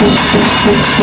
We'll be right back.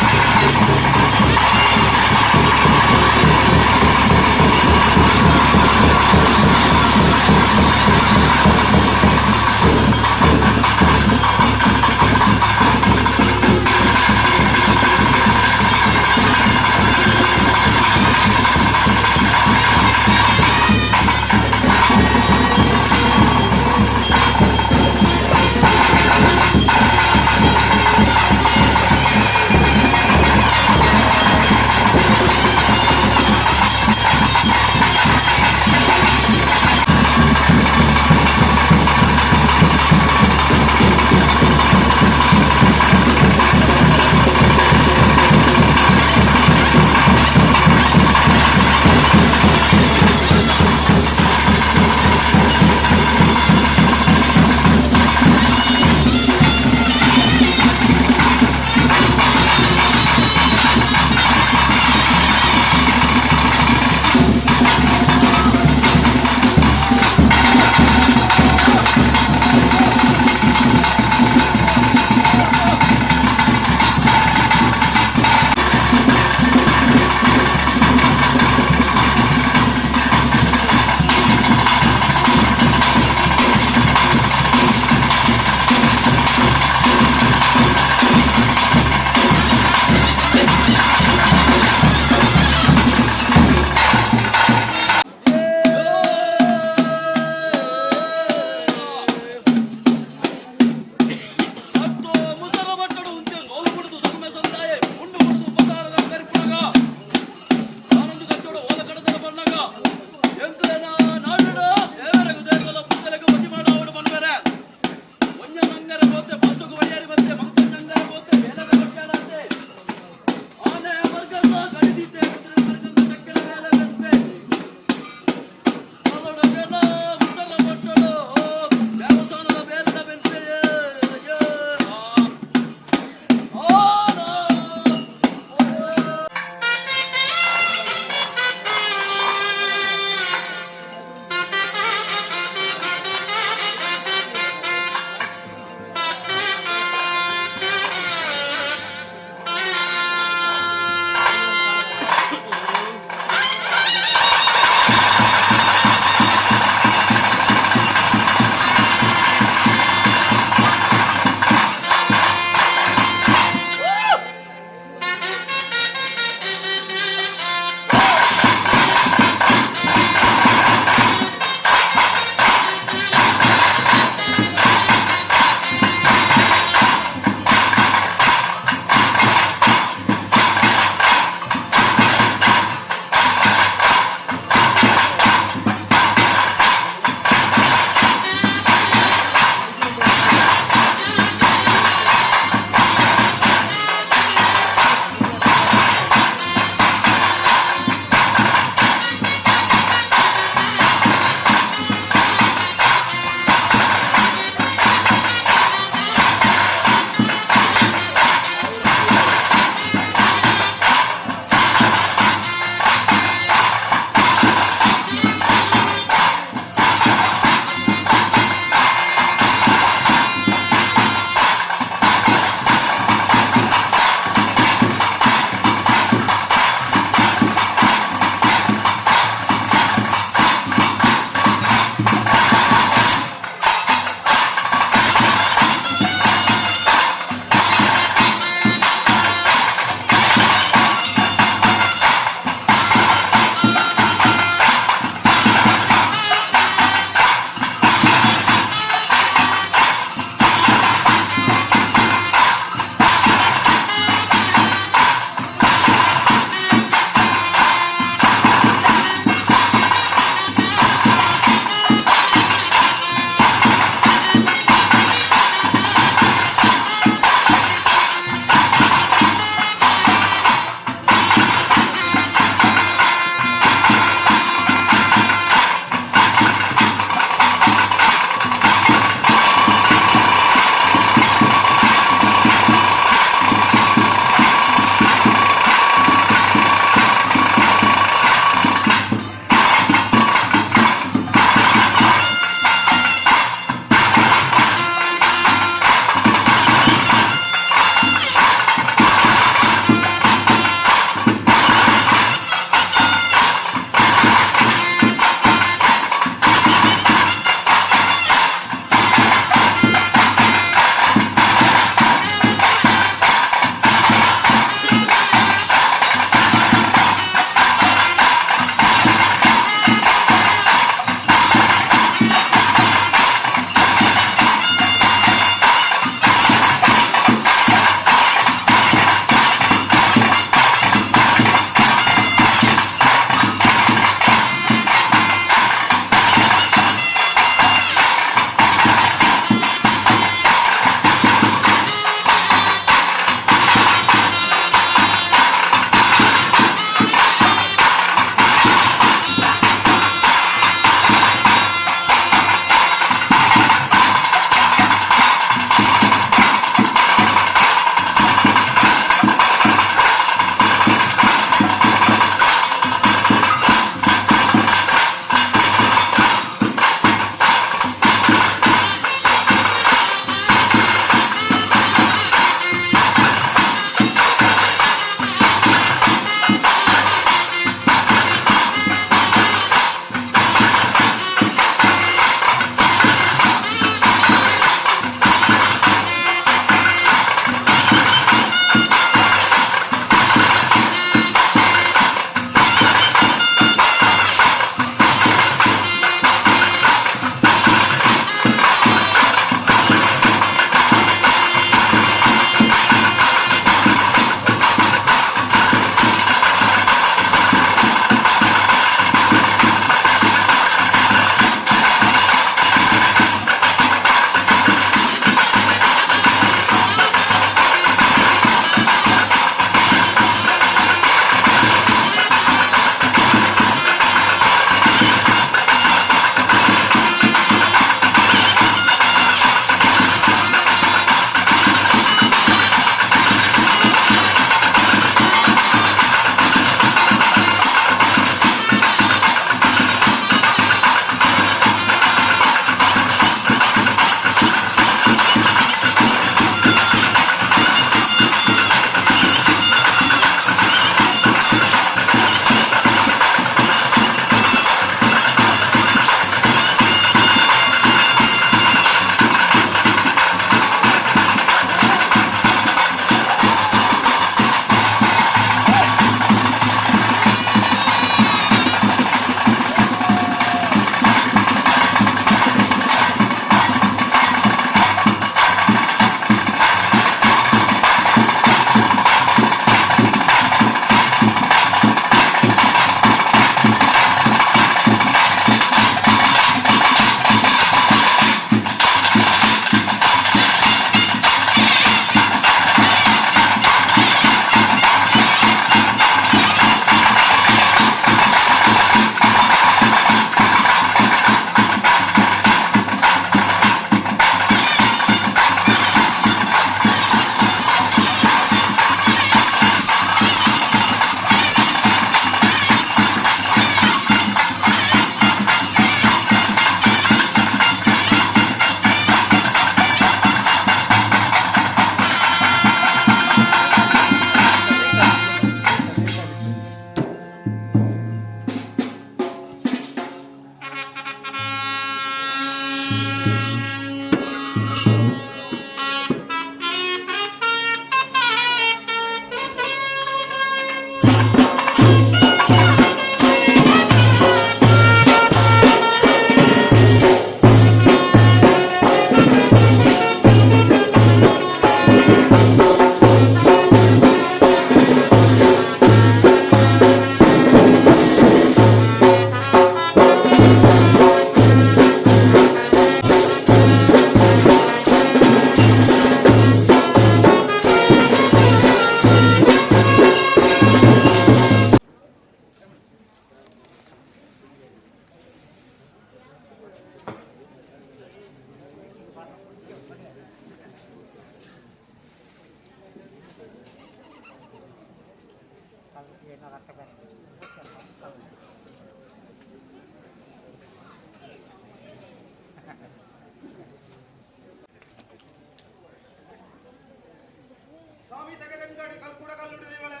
ಸ್ವಾಮಿ ತಗದಂಗಡಿ ಕಲ್ಕುಡ ಕಲ್ಲುಡಿ ದೇವಳೆ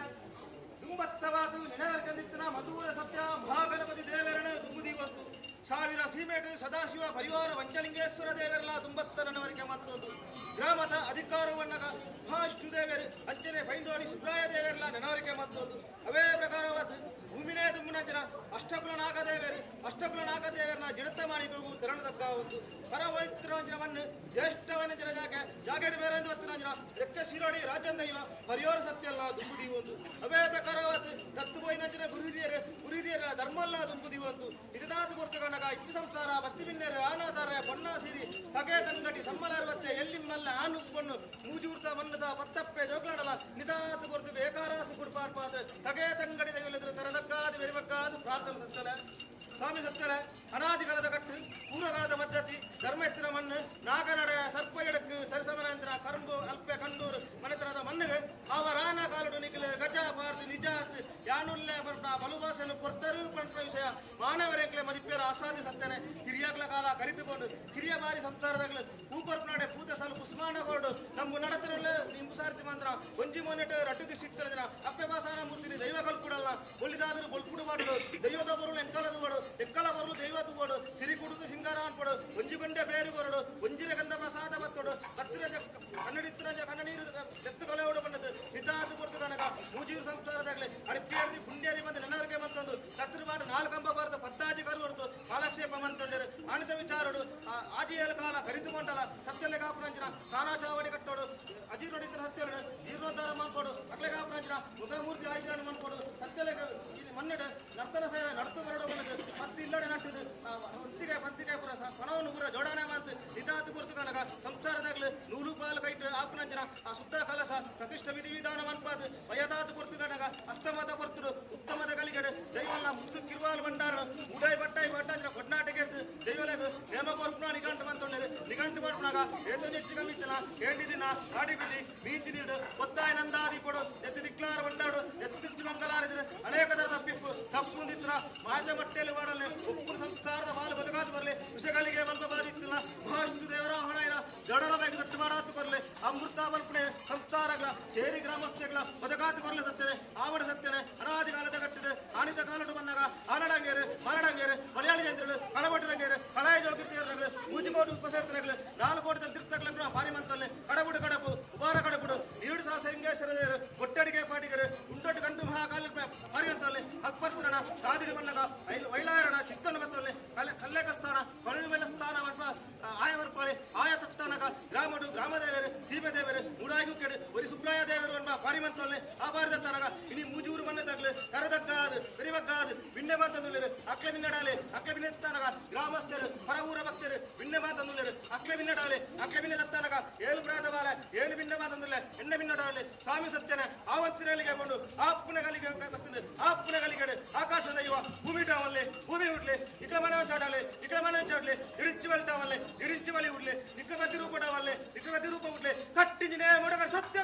ದುಂಬತ್ತವಾದು ನೆನವರ್ಕಂದಿತ್ತನ ಮಧುರ ಸತ್ಯ ಮಹಾಗಣಪತಿ ದೇವರನ ದುಂಬುದಿ ವಸ್ತು ಸಾವಿರ ಸೀಮೆಟು ಸದಾಶಿವ ಪರಿವಾರ ವಂಚಲಿಂಗೇಶ್ವರ ದೇವರಲ್ಲ ದುಂಬತ್ತ ನನವರಿಕೆ ಮತ್ತೊಂದು ಗ್ರಾಮದ ಅಧಿಕಾರವನ್ನಗ ಮಹಾವಿಷ್ಣು ದೇವರು ಅಂಚನೆ ಬೈಂದೋಡಿ ಸುಬ್ರಾಯ ದೇವರಲ್ಲ ನೆನವರಿಕೆ ಮತ್ತೊಂದು ಅವೇ ಪ್ರಕಾರವಾದ ಭೂಮಿನೇ ದುಂಬುನಂಚನ ಅಷ್ಟಕುಲ ನಾಗದೇವರು ಅಷ್ಟಕುಲ ನಾಗದೇವರನ್ನ ಜಿಡತ ಮಾಣಿಗೂ ತೆರಣದಕ್ಕ ಒಂದು ಪರವೈತ್ರವಂಚನ ಮಣ್ಣು ಜ್ಯೇಷ್ಠವನ ಜನ ಜಾಗೆ ಜಾಗೆಡು ಬೇರೆ ವಸ್ತುನಂಜನ ರೆಕ್ಕ ಶಿರೋಡಿ ರಾಜಂದೈವ ಪರಿವಾರ ಸತ್ಯಲ್ಲ ದುಂಬುದಿ ಒಂದು ಅವೇ ಪ್ರಕಾರವಾದ ದತ್ತು ಬೋಯಿನಂಚಿನ ಗುರುಹಿರಿಯರು ಗುರುಹಿರಿಯರ ಧರ್ಮಲ್ಲ ದುಂಬುದಿ ಒಂದು ಇದಾದ ಕೊರ್ತಗಣಗ ಇಚ್ಚು ಸಂಸಾರ ಬತ್ತಿ ಬಿನ್ನೆರು ಆನಾದಾರ ಬೊಣ್ಣ ಸಿರಿ ತಗೆ ತಂಗಡಿ ಸಮ್ಮಲಾರ್ವತ್ತೆ ಎಲ್ಲಿಮ್ಮಲ್ಲ ಆನು ಬಣ್ಣು ಮೂಜೂರ್ತ ಮನ್ನದ ಪತ್ತಪ್ಪೆ ಜೋಗ್ಲಾಡಲ ನಿದಾತು ಕೊರ್ತು ಬೇಕಾರಾಸು ಕುಡ್ಪಾಡ್ಪಾದ ತಗೆ ತಂಗಡಿ ದೈವಲಿದ್ರು ತರದಕ್ಕಾದ ಬೆರಿಬಕ್ಕಾದ ಪ್ರಾರ್ಥನೆ ಸತ್ತಲೆ ಸ್ವಾಮಿ ಸತ್ತಲೆ ಅನಾದಿಕಾಲದ ಕಟ್ಟು ಪೂರ್ವಕಾಲದ ಪದ್ಧತಿ ಧರ್ಮ ಎತ್ತಿನ ಮಣ್ಣು ನಾಗನಡ ಸರ್ಪ ಎಡಕ್ಕು ಸರಿಸಮನಾಂತರ ಕರಂಬು ಅಲ್ಪೆ ಕಣ್ಣೂರು ಮನೆತನದ ಮಣ್ಣಿಗೆ ಅವರಾನ ಕಾಲುಡು ನಿಖಿಲ ಗಜ ಪಾರ್ದು ನಿಜಾತ್ ಯಾನುಲ್ಲೆ ಬರ್ಪ ಬಲುಭಾಷೆನು ಕೊರ್ತರು ಪಂಟ ವಿಷಯ ಮಾನವರೆಂಕ್ಲೆ ಮದಿಪೇರ ಅಸಾಧ್ಯ ಸತ್ತನೆ ಕಿರಿಯಾಗ್ಲ ಕಾಲ ಕರಿತುಕೊಂಡು ಕಿರಿಯ ಬಾರಿ ಸಂಸಾರದಾಗಲು ಪೂಪರ್ಪನಾಡೆ ಪೂತ ಸಾಲು ಕುಸುಮಾನಗೌಡು ನಮ್ಮ ನಡತರಲ್ಲ ನಿಂಬುಸಾರ್ತಿ ಮಾತ್ರ ಒಂಜಿ ಮೊನೆಟ್ ರಟ್ಟು ದಿಷ್ಟಿತ್ತರಜನ ಅಪ್ಪೆ ಬಾಸಾನ ಮೂರ್ತಿನಿ ದೈವ ಕಲ್ಕುಡಲ್ಲ ಒಳ್ಳಿದಾದರೂ ಬೊಲ್ಕುಡು ಬಾಡು ದೈವದ ಬರುಳು ಎಂಕಲದು ಬಾಡು ಎಕ್ಕಲ ಬರುಳು ದೈವ ತೂವಡು ಸಿರಿ ಕುಡುದು ಸಿಂಗಾರ ಅನ್ಪಡು ಒಂಜಿ ಗೊಂಡೆ ಬೇರು ಬರಡು ಒಂಜಿರ ಗಂಧ ಪ್ರಸಾದ ಬತ್ತೋಡು ಕತ್ತಿರ ಕನ್ನಡಿತ್ತಿರ ಕಣ್ಣ ನೀರು ಎತ್ತು ಕಲೆಯೋಡು ಬಂದದ್ದು ಸಿದ್ಧಾರ್ಥ ಕೊಡ್ತು ಕನಕ ಮೂಜೀರು ಸಂಸಾರದಾಗಲಿ ಅಡಿಪೇರ್ದಿ ಪುಣ್ಯರಿ ಬಂದು ನೆನವರಿಗೆ ಬಂತೊಂದು ಕತ್ತಿರ ಬಾಡು ನಾಲ್ಕಂಬ ಬಾರದು ಪತ್ತಾಜಿ ಕರು ಹೊರತು ಕಾಲಕ್ಷೇಪ ಮಂತೊಂಡರು ಆಣಿತ ವಿಚಾರಡು ಆಜಿಯಲ ಕಾಲ ಕರಿತು ಮಂಡಲ ಸತ್ಯಲೆ ಕಾಪುರಂಜನ ಸಾನಾ ಚಾವಡಿ ಕಟ್ಟೋಡು ಅಜೀರ್ಣಡಿತರ ಸತ್ಯಗಳು ಜೀರ್ಣೋದ್ಧಾರ ಮಾಡ್ಕೊಡು ಅಕ್ಲೆ ಕಾಪುರಂಜನ ಮುಖಮೂರ್ತಿ ಆಯ್ದಾನ ಮಾಡ್ಕೊಡು ಸತ್ಯಲೆ ಇದು ಮನ್ನಡ ನರ್ತನ ಸೇವೆ ನಡ್ತು ಬರಡು ಬಂದದ್ದು ಮತ್ತೆ ಇಲ್ಲಡೆ ನಟ್ಟಿದ್ದು ಹೊತ್ತಿಗೆ ಪಂತಿಗೆ ಪುರ ಪಣವನ್ನು ಪುರ ಜೋಡಣೆ ಮಾತು ನಿಧಾತು ಗುರ್ತು ಕನಕ ಸಂಸಾರದಾಗಲು ನೂಲು ಪಾಲು ಕೈಟ್ ಆಪನಂಜನ ಆ ಶುದ್ಧ ಕಲಶ ಪ್ರತಿಷ್ಠ ವಿಧಿ ವಿಧಾನ ಮನ್ಪಾದು ವಯದಾತು ಗುರ್ತು ಕನಕ ಅಸ್ತಮದ ಬರ್ತುಡು ಉತ್ತಮದ ಕಲಿಗಡೆ ದೈವಲ್ಲ ಮುತ್ತು ಕಿರುವಾಲ್ ಭಂಡಾರ ಉಡೈ ಬಟ್ಟಾಯಿ ಬಟ್ಟಾಂಜನ ಕೊಡ್ನಾಟಕ್ಕೆ ದೈವಲೆಗ್ ನೇಮ ಕೊರ್ಪುನ ನಿಘಂಟು ಮಂತೊಂಡೆರು ನಿಘಂಟು ಮಾಡ್ಪುನಾಗ ಏತೋ ನೆಚ್ಚಿ ಕಮಿಚ್ಚನ ಏಂಡಿ ದಿನ ಕಾಡಿ ಬಿದ್ದಿ ಬೀಚಿ ನೀಡು ಒತ್ತಾಯ ನಂದಾದಿ ಕೊಡು ಎತ್ತಿ ದಿಕ್ಲಾರ ಬಂದಾಡು ಎತ್ತಿ ತಿಚ್ಚು ಮಂಗಲಾರಿದ್ರೆ ಅನೇಕ ಥರ ತಪ್ಪಿಪ್ಪು ತಪ್ಪು ಮುಂದಿತ್ರ ಮಾಜ ಮಟ್ಟೆಯಲ್ಲಿ ಮಾಡಲೆ ಉಪ್ಪು ಸಂಸಾರದ ಬಾಲು ಬದುಕಾದು ಬರಲಿ ವಿಷಗಳಿಗೆ ಬಲ್ಪ ಬಾಧಿತ್ತಿಲ್ಲ ಮಹಾವಿಷ್ಣು ದೇವರ ಹಣ ಜಡರ ಬೇಗ ದಟ್ಟು ಮಾಡಾತು ಕೊರಲೆ ಅಮೃತ ಬಲ್ಪಣೆ ಸಂಸಾರಗಳ ಸೇರಿ ಗ್ರಾಮಸ್ಥಗಳ ಬದುಕಾತು ಕೊರಲೆ ಸತ್ತನೆ ಆವಡ ಸತ್ತನೆ ಅನಾದಿ ಕಾಲದ ಕಟ್ಟಿದೆ ಆನಿತ ಕಾಲಡು ಬಂದಾಗ ಆನಡಂಗೇರು ಮರಡಂಗೇರು ಮಲಯಾಳಿ ಜನರು ಕಳಬಟ್ಟರಂಗೇರು ಕಳಾಯ ಜೋಗಿರ್ತಿಯರು ಮೂಜಿಕೋಟು ಉಪಸೇರ್ತನೆಗಳು ನಾಲ್ಕು ಕೋಟಿ ತಿರ್ತಗಳ ಭಾರಿ ಮಂತಲ್ಲಿ ಕಡಬುಡು ಕಡಪು ಉಬಾರ ಕಡಪುಡು ಈಡು ಸಹ ಲಿಂಗೇಶ್ವರ ದೇವರು ಒಟ್ಟಡಿಗೆ ಪಾಟಿಗರು ಉಂಡೊಟ್ಟು ಗಂಟು ಮಹಾಕಾಲ ಪರಿವಂತಲ್ಲಿ ಅಕ್ಪರ್ತರಣ ಸಾದಿಡಿ ಬನ್ನಗ ವೈಲಾಯರಣ ಚಿತ್ತನ ಬತ್ತಲ್ಲಿ ಕಲ್ಲೆ ಕಲ್ಲೇಕ ಸ್ಥಾನ ಕೊಳಲು ಮೇಲೆ ಸ್ಥಾನ ಆಯ ವರ್ಪಾಳಿ ಆಯ ತತ್ತಾನಗ ಗ್ರಾಮಡು ಗ್ರಾಮದೇವರು ಸೀಮೆ ದೇವರು ಮೂಡಾಗಿ ಕೆಡು ಒರಿ ಸುಬ್ರಾಯ ದೇವರು ಎಂಬ ಪಾರಿಮಂತಲ್ಲಿ ಆ ಬಾರಿದ ತನಗ ಇನಿ ಮೂಜೂರು ಮನೆ ತಗ್ಲು ಕರದಗ್ಗಾದು ಬೆರಿಬಗ್ಗಾದು ಬಿನ್ನೆ ಮಾತಂದುಳ್ಳರು ಅಕ್ಲೆ ಬಿನ್ನಡಾಲೆ ಅಕ್ಲೆ ಬಿನ್ನೆತ್ತಾನಗ ಗ್ರಾಮಸ್ಥರು ಹೊರಊರ ಭಕ್ತರು ಬಿನ್ನೆ ಮಾತಂದುಳ್ಳರು ಅಕ್ಲೆ ಬಿನ್ನಡಾಲೆ ಅಕ್ಲೆ ಬಿನ್ನೆ ತತ್ತಾನಗ ಏಳು ಪ್ರಾಯದ ಬಾಲ ಏಳು ಬಿನ್ನೆ ಮಾತಂದುಳ್ಳೆ ಎಣ್ಣೆ ಬಿನ್ನಡಾಲೆ ಸ್ವಾಮಿ ಸತ್ಯನ ಆವಂತಿರಲಿಗೆ ಕೊಂಡು ಆಪ್ಪುನಗಲಿಗೆ ಬರ್ತದೆ ಆಪ್ಪುನಗಲಿಗೆ ಆಕಾಶ ದೈವ ಭೂಮಿ ಟಾವಲ್ಲಿ ಭೂಮಿ ಉಡ್ಲಿ ಇಕ ಮನ ಚಾಡಾಲೆ ಇಕ ಮನ ಚಾಡ್ಲಿ ಇಡಿಂಚಿ ಬಲಿ ಇಡಿಂಚಿ ಬಲಿ ಉಡ್ಲಿ ಇಕ ಗತಿ ರೂಪ ಟಾವಲ್ಲಿ ಇಕ ಗತಿ ರೂಪ ಉಡ್ಲಿ ಕಟ್ಟಿಂಜಿನೇ ಮೊಡಗ ಸತ್ಯ.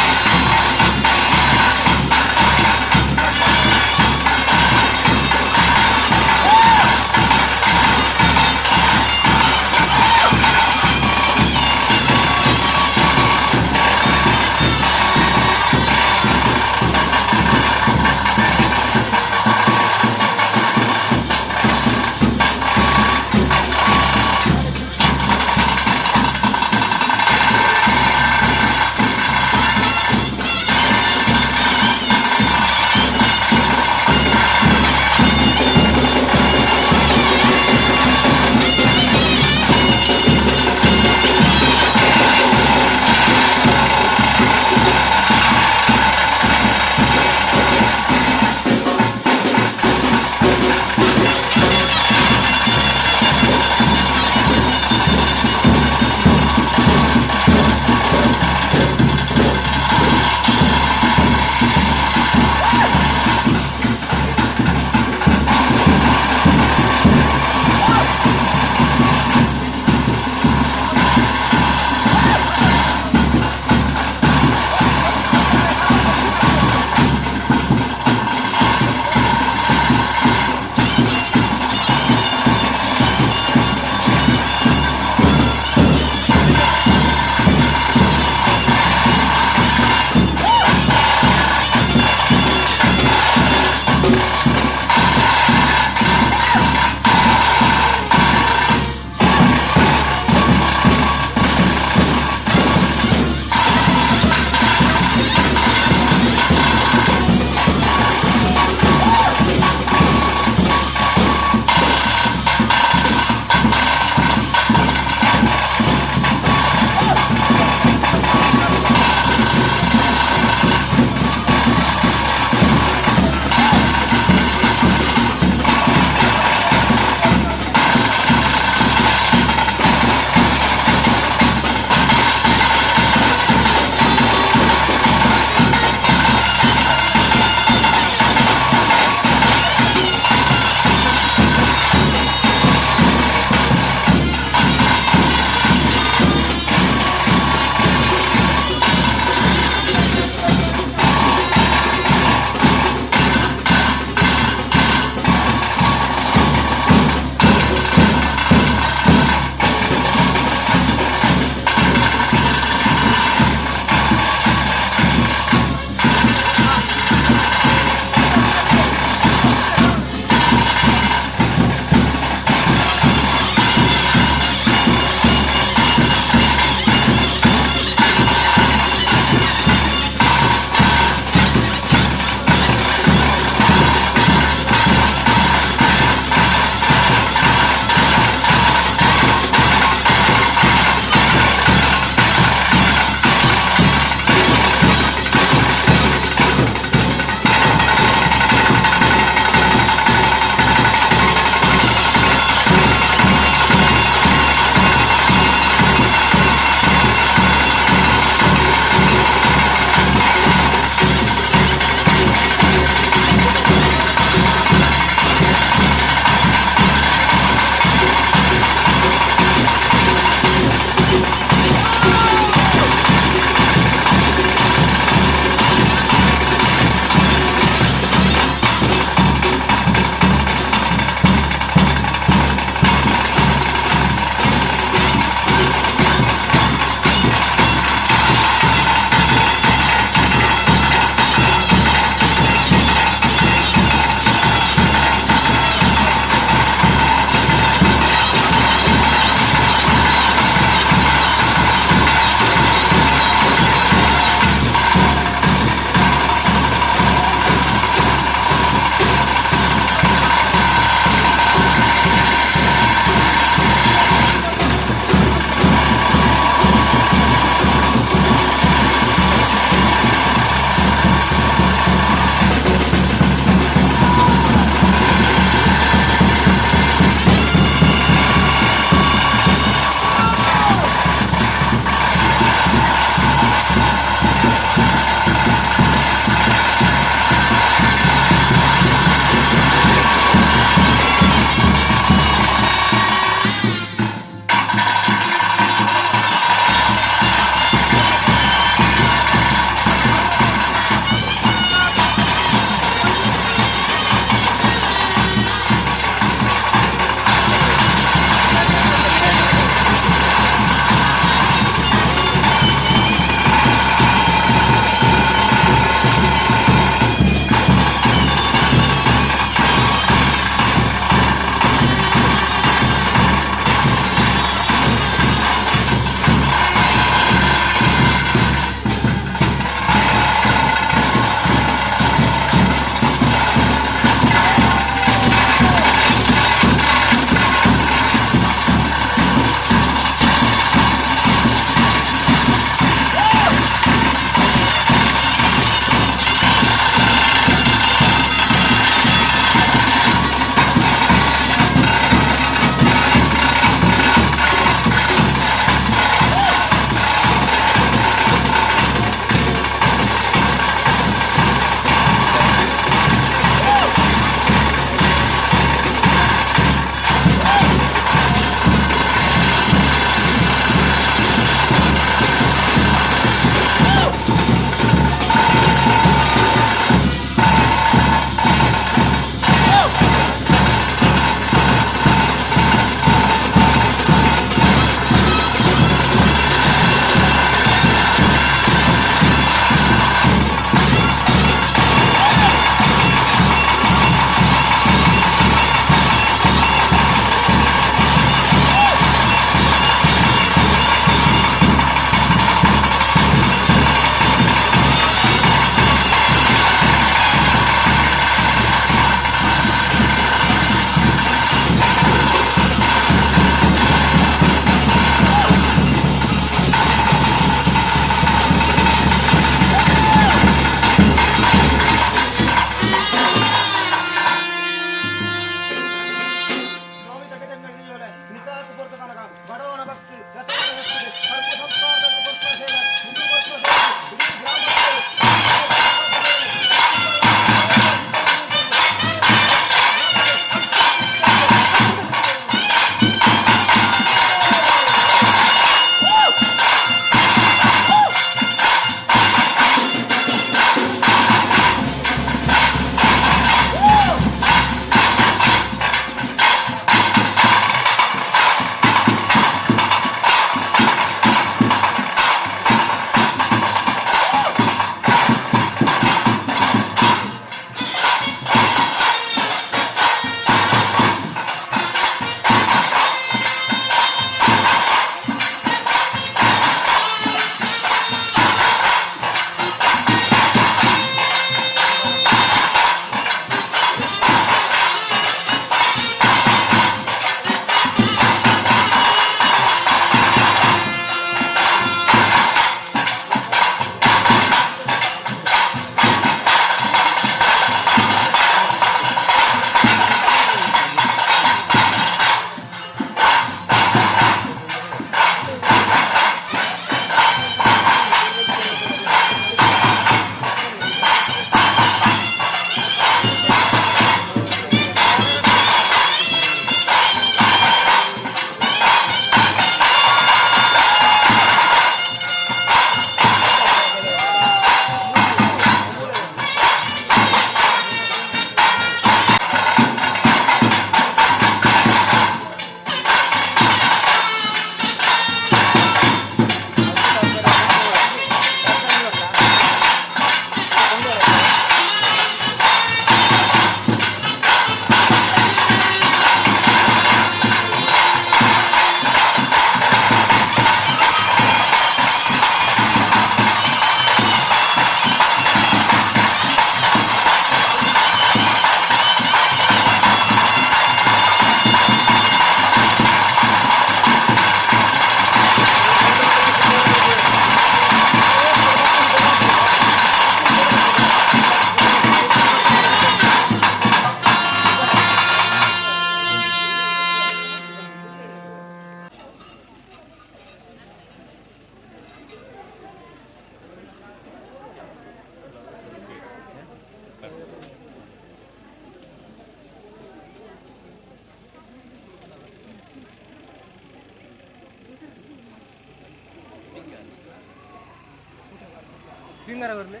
ಪಿಂಗರ ಬರಲಿ.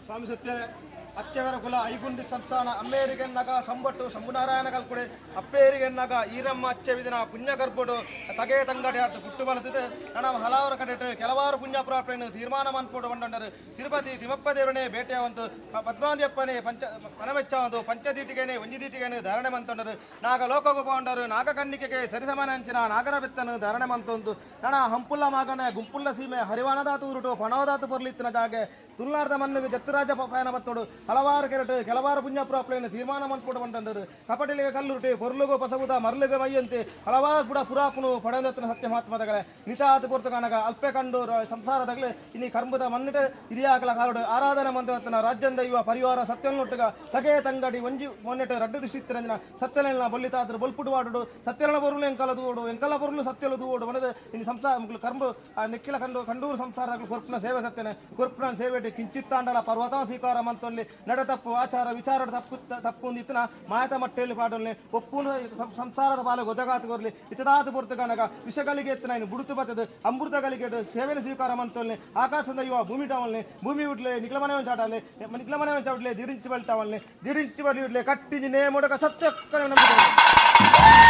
ಸ್ವಾಮಿ ಸತ್ಯವೇ ಅಚ್ಚವರ ಕುಲ ಐಗುಂಡಿ ಸಂಸ್ಥಾನ ಅಮ್ಮೇರಿಗೆನ್ನಗ ಸಂಬಟ್ಟು ಶಂಭುನಾರಾಯಣ ಕಲ್ಕುಡೆ ಅಪ್ಪೇರಿಗೆನ್ನಗ ಈರಮ್ಮ ಅಚ್ಚವಿದಿನ ಪುಣ್ಯ ಗರ್ಭಡು ತಗೆ ತಂಗಡೆ ಆಟ ಪುಟ್ಟು ಬಲತಿದೆ ನಣ ಹಲವಾರು ಕಡೆಟ್ ಕೆಲವಾರು ಪುಣ್ಯ ಪ್ರಾಪ್ತಿಯನ್ನು ತೀರ್ಮಾನ ಮನ್ಪೋಡು ಬಂಡರು ತಿರುಪತಿ ತಿಮ್ಮಪ್ಪ ದೇವರನೇ ಬೇಟೆಯವಂತು ಪದ್ಮಾದಿಯಪ್ಪನೇ ಪಂಚ ಪನಮೆಚ್ಚವಂತು ಪಂಚದೀಟಿಗೆನೆ ಒಂಜಿದೀಟಿಗೆನೆ ಧಾರಣೆ ಮಂತೊಂಡರು ನಾಗ ಲೋಕಗು ಪೌಂಡರು ನಾಗಕನ್ನಿಕೆಗೆ ಸರಿಸಮಾನಂಚಿನ ನಾಗರ ಬೆತ್ತನು ಧಾರಣೆ ಮಂತೊಂದು ನಣ ಹಂಪುಲ್ಲ ಮಾಗನೆ ಗುಂಪುಲ್ಲ ಸೀಮೆ ಹರಿವಾಣದಾತು ಉರುಟು ಪಣವದಾತು ಪೊರ್ಲಿತ್ತಿನ ಜಾಗೆ ತುಳುನಾಡದ ಮಣ್ಣಿಗೆ ಜತ್ತುರಾಜ ಪಯಣ ಬತ್ತೋಡು ಹಲವಾರು ಕೆರಟು ಕೆಲವಾರು ಪುಣ್ಯ ಪ್ರಾಪ್ಲೆಯನ್ನು ತೀರ್ಮಾನ ಮಾಡ್ಕೊಂಡು ಬಂದಂದರು ಕಪಟಿಲಿಗೆ ಕಲ್ಲುರುಟಿ ಪೊರ್ಲುಗು ಪಸಗುದ ಮರಳುಗೆ ಮೈಯಂತೆ ಹಲವಾರು ಕೂಡ ಪುರಾಪುನು ಪಡೆದತ್ತನ ಸತ್ಯ ಮಹಾತ್ಮದಗಳೇ ನಿಶಾತ ಪೊರ್ತು ಕಾಣಗ ಅಲ್ಪೆ ಕಂಡು ಸಂಸಾರದಗಳೇ ಇನಿ ಕರ್ಮದ ಮಣ್ಣಿಟ ಹಿರಿಯಾಗಲ ಕಾರುಡು ಆರಾಧನೆ ಮಂದವತ್ತನ ರಾಜ್ಯಂದ ಇವ ಪರಿವಾರ ಸತ್ಯನೊಟ್ಟುಗ ತಗೆ ತಂಗಡಿ ಒಂಜಿ ಮೊನ್ನೆಟ ರಡ್ಡು ದೃಷ್ಟಿತ್ತಿರಂಜನ ಸತ್ಯನೆಲ್ಲ ಬೊಲ್ಲಿತಾದ್ರು ಬೊಲ್ಪುಡು ವಾಡುಡು ಸತ್ಯನ ಬೊರುಲು ಎಂಕಲ ದೂಡು ಎಂಕಲ ಬೊರುಲು ಸತ್ಯಲು ದೂಡು ಮನದ ಇನಿ ಸಂಸಾರ ಮುಗ್ಲು ಕರ್ಮ ಆ ನೆಕ್ಕಿಲ ಕಂಡು ಕಂಡೂರು ಸಂಸಾರಗಳು ಕೊರ್ಪುನ ಸೇವೆ ಸತ್ಯನೆ ಕೊರ್ಪುನ ಸೇವೆ ಕಿಂಚಿತ್ತಾಂಡಲ ಪರ್ವತ ಸ್ವೀಕಾರ ಮಂತೊಲ್ಲಿ ನಡ ತಪ್ಪು ಆಚಾರ ವಿಚಾರ ತಪ್ಪು ತಪ್ಪು ಇತ್ತನ ಮಾಯತ ಮಟ್ಟೆಯಲ್ಲಿ ಪಾಡೊಲ್ಲೆ ಒಪ್ಪುನ ಸಂಸಾರದ ಪಾಲ ಗೊದಗಾತು ಕೊರ್ಲಿ ಇತದಾತು ಪೊರ್ತು ಕನಕ ವಿಷಗಳಿಗೆ ಎತ್ತನ ಇನ್ನು ಬುಡುತು ಬತ್ತದು ಅಮೃತಗಳಿಗೆ ಸೇವೆನ ಸ್ವೀಕಾರ ಮಂತೊಲ್ಲೆ ಆಕಾಶದ ಇವ ಭೂಮಿ ಟವಲ್ನೆ ಭೂಮಿ ಉಡ್ಲೆ ನಿಕ್ಲಮನೆ ಚಾಟಲ್ಲೆ ನಿಕ್ಲಮನೆ ಚಾಟ್ಲೆ ದಿರಿಂಚಿ ಬಲ್ಟವಲ್ನೆ ದಿರಿಂಚಿ ಬಲಿ ಉಡ್ಲೆ ಕಟ್ಟಿಂಜಿ ನೇಮೊಡಕ ಸತ್ಯ ನಂಬಿಕೆ.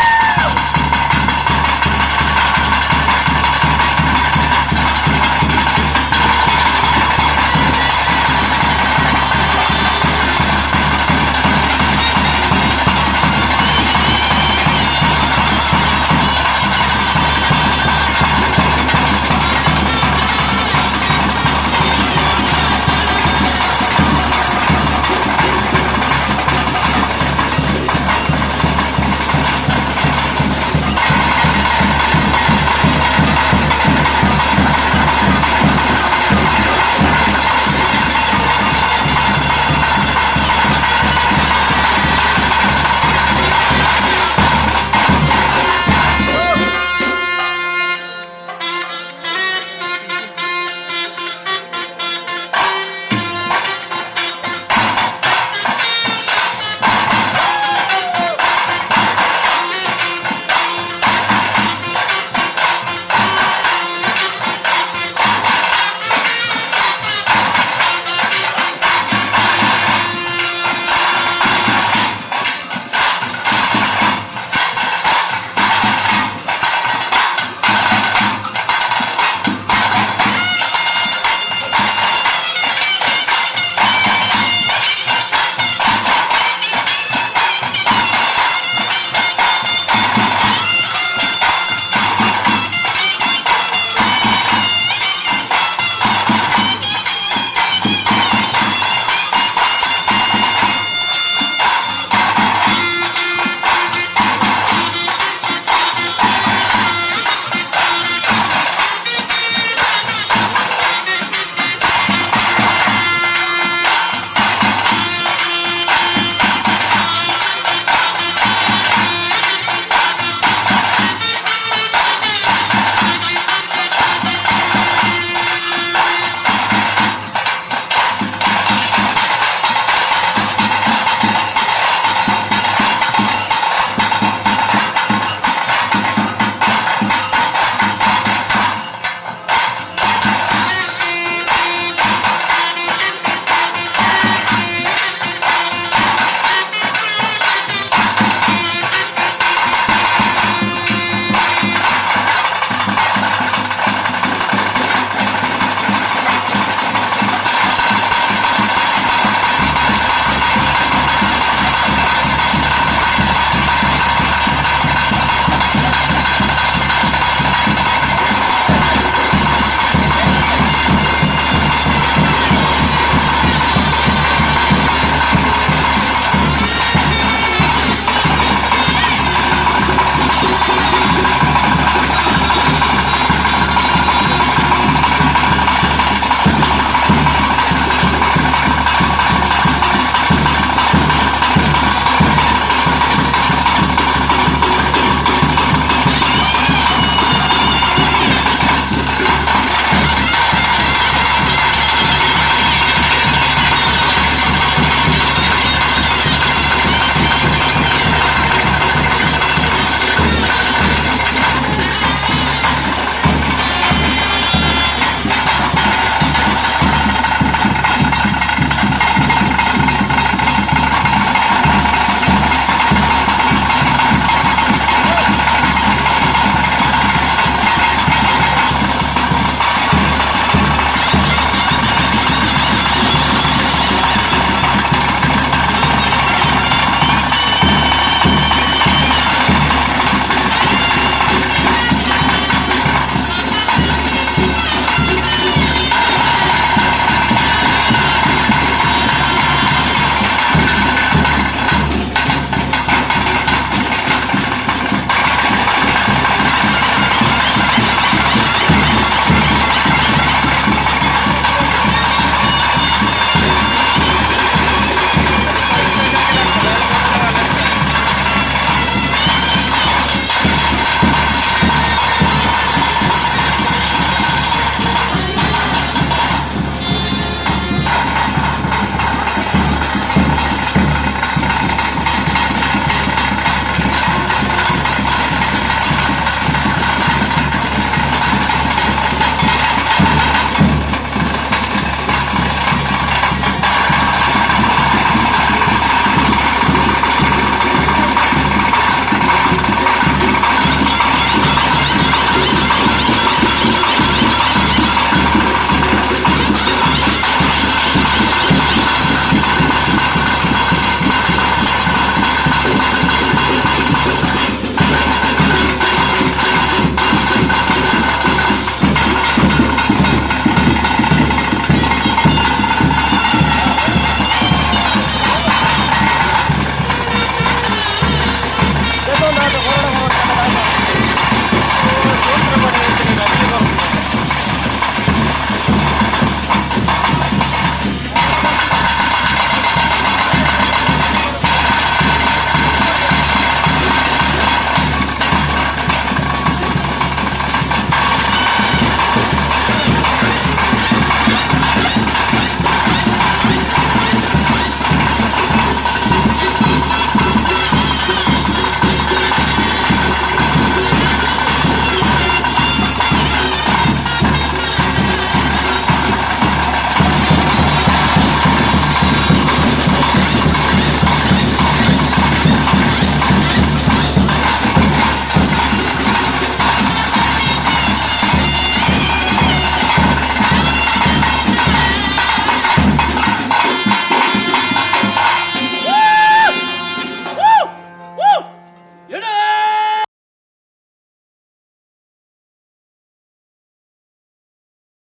ಎತ್ತೊಂದು.